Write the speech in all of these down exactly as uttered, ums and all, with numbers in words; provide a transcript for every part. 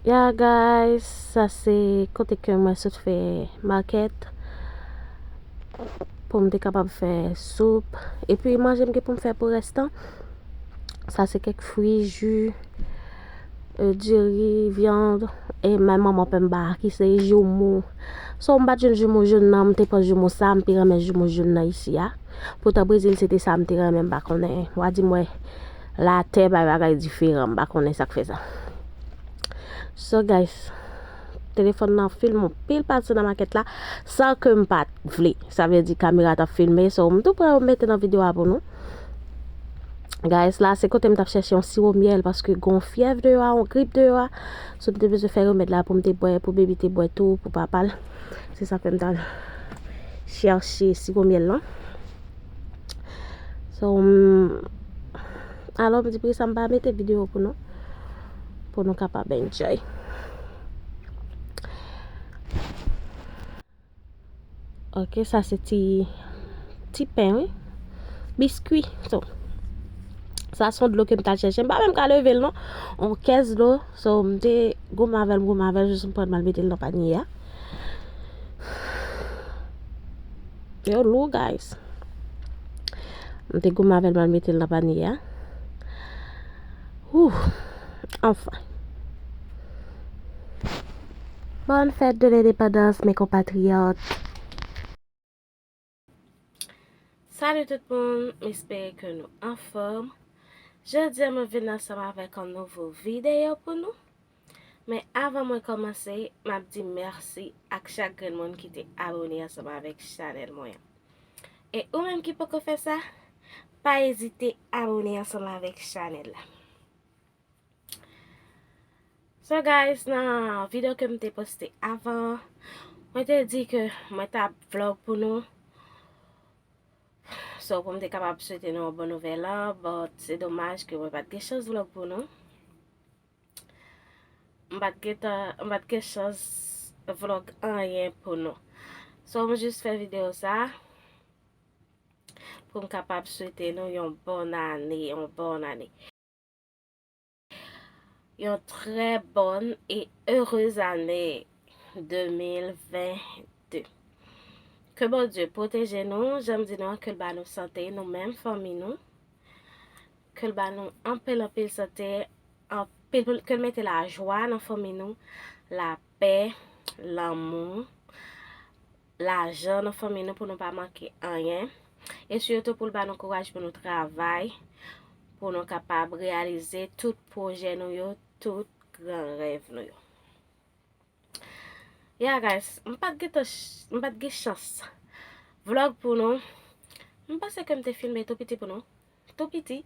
Ya, guys, sa se kote ke mwen sot fè makèt pou m te kapab fè soup. Epi manje m gen pou m fè pou rès tan, sa se kèk fwi, ji, e, diri, vyann, e men manman pè m ba ki se joumou. So, m pa t jwenn joumou jòn nan, m te panse joumou sa, m pi renmen joumou jòn nan isi a. Poutan Brezil se te sa m te renmen, m pa konnen. W a di m wè latè bay bagay diferan, m pa konnen sa k fè sa. So guys, telefòn nan filme yon pil pati nan makèt la san ke m pa t vle. Sa vle di kamera t ap filme, so m tou pran yo mete nan videyo a pou nou. Guys, la se kote m t ap chèche yon siwo myèl paske gon fyèv deyò a, yon grip deyò a. So m te bezwen fè remèd la pou m te bwè, pou baby te bwè tou, pou papa l. Se sa fè m t al chèche siwo myèl lan. So, m, alò m di poukisa m pa mete videyo pou nou, pou nou kapab enjoy. Ok, sa se ti, ti pen, wi. Biskwi. So, sa se yon dlo ke m t al chèche. M pa menm ka leve l, non. Yon kès dlo. So, m te goumen avè l, m goumen avè l, jis m pran m al mete l nan panye a. Yo lou, guys. M te goumen avè l, m al mete l nan panye a. Ouh, anfen. Bonne fête de l'indépendance, mes compatriotes. Salut tout moun, m espere ke nou anfòm. Jodi a mwen vin ansanm avèk yon nouvo videyo pou nou. Men avan mwen kòmanse, m ap di mèsi ak chak grenn moun ki te abone ansanm avèk chanèl mwen an. E ou menm ki poko fè sa, pa ezite abone ansanm avèk chanèl la. So guys, nan videyo ke m te poste avan, mwen te di ke mwen t ap vlog pou nou. So pou m te kapab swete nou yon bon nouvèl an, but se domaj ke mwen pa t gen chans vlog pou nou. M pa t gen tan, m pa t gen chans vlog anyen pou nou. So m jis fè videyo sa pou m kapab swete nou yon bòn ane, yon bòn ane. Yon très bonne et heureuse année deux mille vingt-deux. Ke Bondye pwoteje nou, jan m di nou an, ke l ba nou sante, nou menm, fanmi nou. Ke l ba nou anpil, anpil sante, anpil, ke l mete lajwa nan fanmi nou, lapè, lanmou, lajan nan fanmi nou pou nou pa manke anyen. E sitou pou l ba nou kouraj pou nou travay, pou nou kapab reyalize tout pwojè nou yo, tout gran rèv nou yo. Yeah guys, m pa t gen tan ch-, m pa t gen chans vlog pou nou. M panse ke m te filme tou piti pou nou. Tou piti.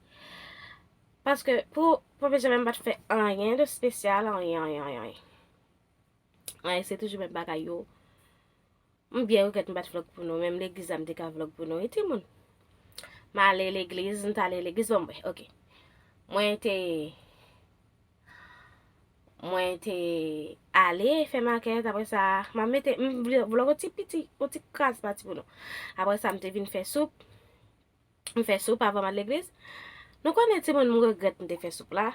Paske pou premye janvye m pa t fè anyen de espesyal, anyen, anyen, anyen, anyen. Anyen, se toujou menm bagay yo. M byen regrèt m pa t vlog pou nou, menm legliz la m te ka vlog pou nou, wi timoun. M ale legliz, m t ale legliz, bon, mwen, ok. Mwen te, mwen te ale fè makèt, apre sa, m ap mete, m vle vlog yon ti piti, yon ti kras pati pou nou. Apre sa, m te vin fè soup. M fè soup avan m al legliz. Nou konnen timoun, m regrèt m te fè soup la.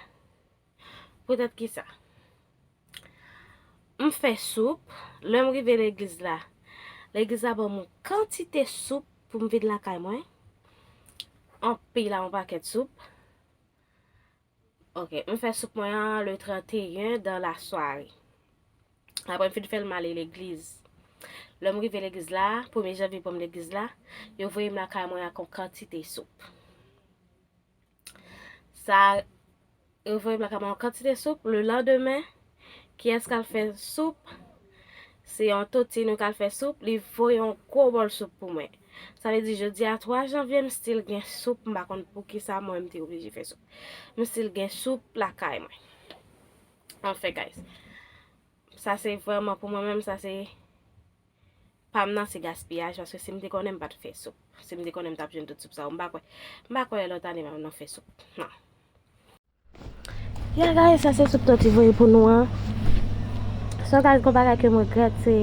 Poutèt kisa? M fè soup, lè m rive legliz la, legliz la ban m yon kantite soup pou m vide lakay mwen. Anpil a yon pakèt soup. Ok, m fè soup mwen an le trente et un dans la soirée. Apre m fin fè l, m ale legliz. Lè m rive legliz la, premye janvye pou m legliz la, yo voye m lakay mwen ak yon kantite soup. Sa, yo voye m lakay mwen yon kantite soup. Le lendemain, kiyès k al fè soup? Se yon tantine k al fè soup, li voye yon gwo bòl soup pou mwen. Sa vle di, jodi a twa janvye, m still gen soup, m pa konn poukisa mwen m te oblije fè soup. M still gen soup lakay mwen. Anfen, guys. Sa se vrèman pou mwen menm, sa se pa m nan, se gaspiyaj, paske si m te konnen, m pa t fè soup. Si m te konnen, m t ap jwenn tout soup sa yo. M pa kwè, m pa kwè lòt ane m ap nan fè soup. Non. Yeah guys, sa se soup Toti voye pou nou an. So guys, gon bagay ke m regrèt, se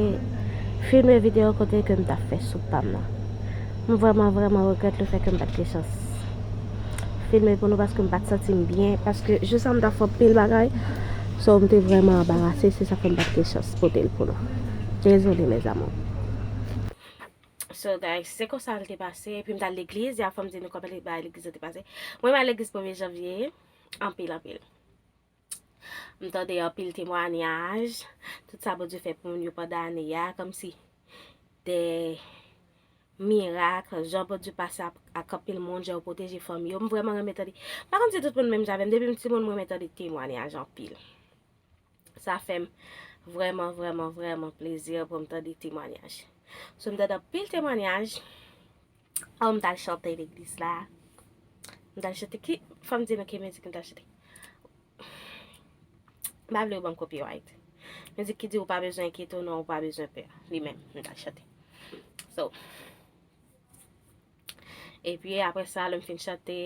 filme videyo kote ke m t ap fè soup pa m nan. M vrèman, vrèman regrèt le fè ke m pa t gen chans filme pou nou paske m pa t santi m byen, paske jou sa m t ap fè anpil bagay. So, m te vrèman anbarase, se sa fè m pa t gen chans pote l pou nou. Dezole, mes amours. So, guys, se konsa l te pase. Epi m t al legliz, ya fò m di nou kòman bagay legliz yo te pase. Mwen, m al legliz premye janvye, anpil, anpil. M tande anpil temwanyaj, tout sa Bondye fè pou moun yo pandan ane a, kòmsi de mirak, jan Bondye pase ak, ak anpil moun, jan yo pwoteje fanmi yo. M vrèman renmen tande. M pa konn si tout moun menm jan avè m, depi m timoun, mwen renmen tande temwanyaj anpil. Sa fè m vrèman, vrèman, vrèman plezi pou m tande temwanyaj. So, m tande anpil temwanyaj. Oh, m t al chante legliz la. M t al chante ki, fò m di nou ki mizik m t al chante. M pa vle yo ban m copyright. Mizik ki di ou pa bezwen enkyete w non, ou pa bezwen pè. Li menm, m t al chante. So, epi apre sa, lè m fin chante,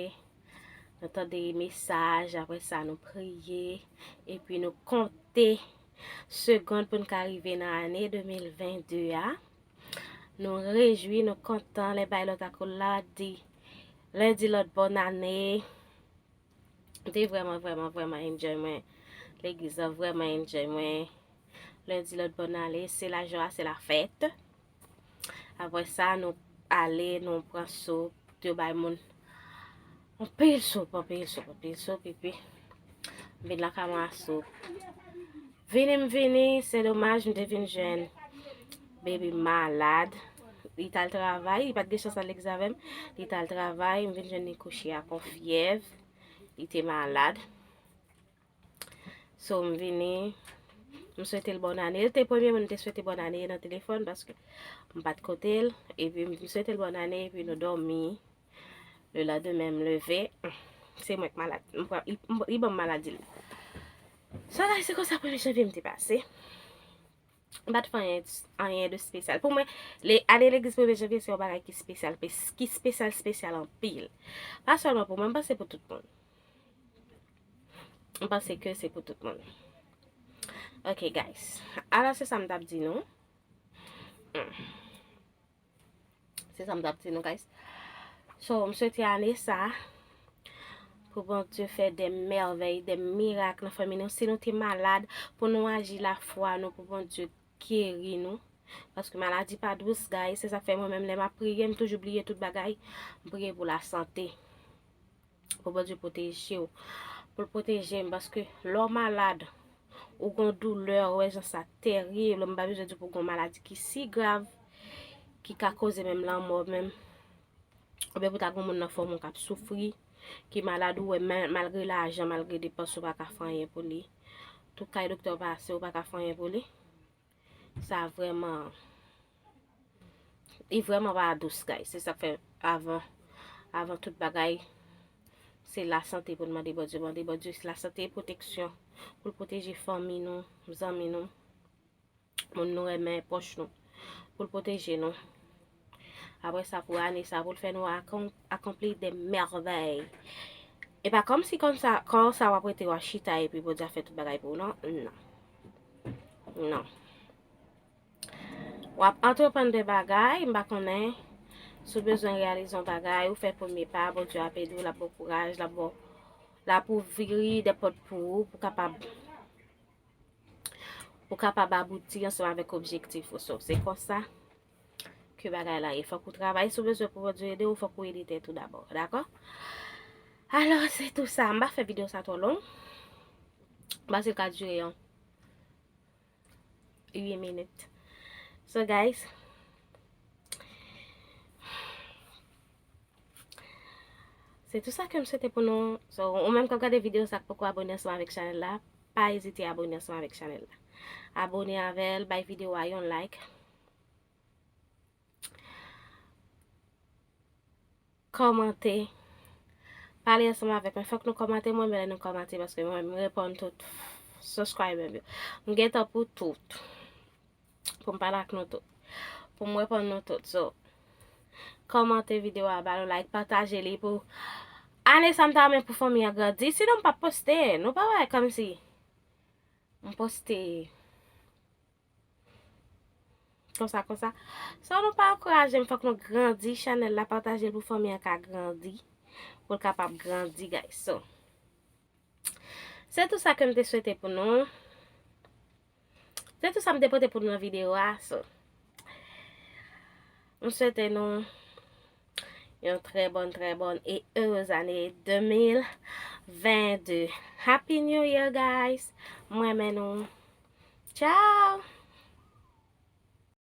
nou tande mesaj, apre sa nou priye, epi nou konte segonn pou n ka rive nan ane de mil venn de a. Nou rejwi, nou kontan, lè bay lòt akolad, di lendi lòt bòn ane. M te vrèman, vrèman, vrèman enjoy mwen. Legliz la vrèman enjoy mwen. Lendi lòt bòn ane, se lajwa, se lafèt. Apre sa, nou ale, nou pran soup, yo bay moun anpil soup, anpil soup, anpil soup, epi m vin lakay mwen ak soup. Vini m vini, se domaj, m te vin jwenn baby malad. Li t al travay, li pa t gen chans al legliz avè m. Li t al travay, m vin jwenn li kouche ak yon fyèv. Li te malad. So, m vini, m swete l bòn ane. Li te premye moun m te swete bòn ane nan telefòn, paske m pa t kote l. Epi m swete l bòn ane, epi nou dòmi. Le landemen, m leve, se mwen k malad. M pran, li, m, li ban m maladi l. So, guys, se konsa premye janvye m te pase. M pa t fè anyen, anyen de espesyal. Pou mwen, le, ale legliz premye janvye se yon bagay ki espesyal, pes-, ki espesyal, espesyal anpil. Pa sèlman pou mwen, m panse pou tout moun. M panse ke se pou tout moun. Ok, guys. Alò, se sa m t ap di nou. Hmm. Se sa m t ap di nou, guys. So, m swete ane sa pou Bondye fè de mèvèy, de mirak nan fanmi nou. Si nou te malad, pou nou aji lafwa nou pou Bondye geri nou. Paske maladi pa dous, guys. Se sa k fè mwen menm, lè m ap priye, m toujou bliye tout bagay. M priye pou lasante. Pou Bondye pwoteje w. Pou l pwoteje m, paske lè w malad, ou gon doulè, ou wè jan sa terib, m pa bezwen di w pou gon maladi ki si grav, ki ka koze menm lanmò menm. Oubyen pou ta gon moun nan fanmi w k ap soufri, ki malad, ou wè, ma-, malgre lajan, malgre depans, ou pa ka fè anyen pou li. Tout kay doktè w pase, ou pa ka fè anyen pou li. Sa vrèman, li vrèman pa dous, guys. Se sa k fè avan, avan tout bagay, se lasante pou n mande Bondye. Mande Bondye lasante, pwoteksyon, pou l pwoteje fanmi nou, zanmi nou, moun nou renmen, pwòch nou, pou l pwoteje nou. Apre sa, pou ane sa, pou l fè nou akon-, akonpli de mèvèy. E pa kòmsi konsa, konsa w ap rete, w ap chita, epi Bondye ap fè tout bagay pou ou, non? Non. Non. W ap antreprann de bagay, m pa konnen. Si w bezwen reyalize yon bagay, ou fè premye pa, Bondye ap ede w, l ap ba w kouraj, l ap ba w, l ap ouvri de pòt pou ou, pou kapab, pou kapab abouti ansanm avèk objektif ou. So, se konsa ke bagay la ye. Fòk ou travay, si w bezwen pou Bondye ede w, fòk ou ede tèt ou dabò, dakò? Alò, se tou sa. M pa fè videyo sa twò long. M panse l ka dire yon uit minit. So, guys, se tou sa ke m swete pou nou. So, ou menm k ap gade videyo sa k poko abone ansanm avèk chanèl la, pa ezite abone ansanm avèk chanèl la. Abone avè l, bay videyo a yon like. Kòmante. Pale ansanm avèk mwen. Fòk nou kòmante, mwen renmen lè nou kòmante, paske mwen, m reponn tout subscriber m yo. M gen tan pou tout. Pou m pale ak nou tout. Pou m reponn nou tout. So, kòmante videyo a, ba l yon like, pataje li pou ane sa m ta renmen pou fanmi an grandi. Sinon, m p ap poste. Nou pa wè kòmsi m poste konsa, konsa. So, nou pa ankouraje m, fòk nou grandi chanèl la, pataje l pou fanmi an ka grandi, pou l kapab grandi, guys. So, Se tou sa ke m te swete pou nou. Se tou sa m te pote pou nou nan videyo a. So, m swete nou yon trè bòn, trè bòn e erez ane de mil vennde. Happy New Year, guys! M renmen nou. Ciao!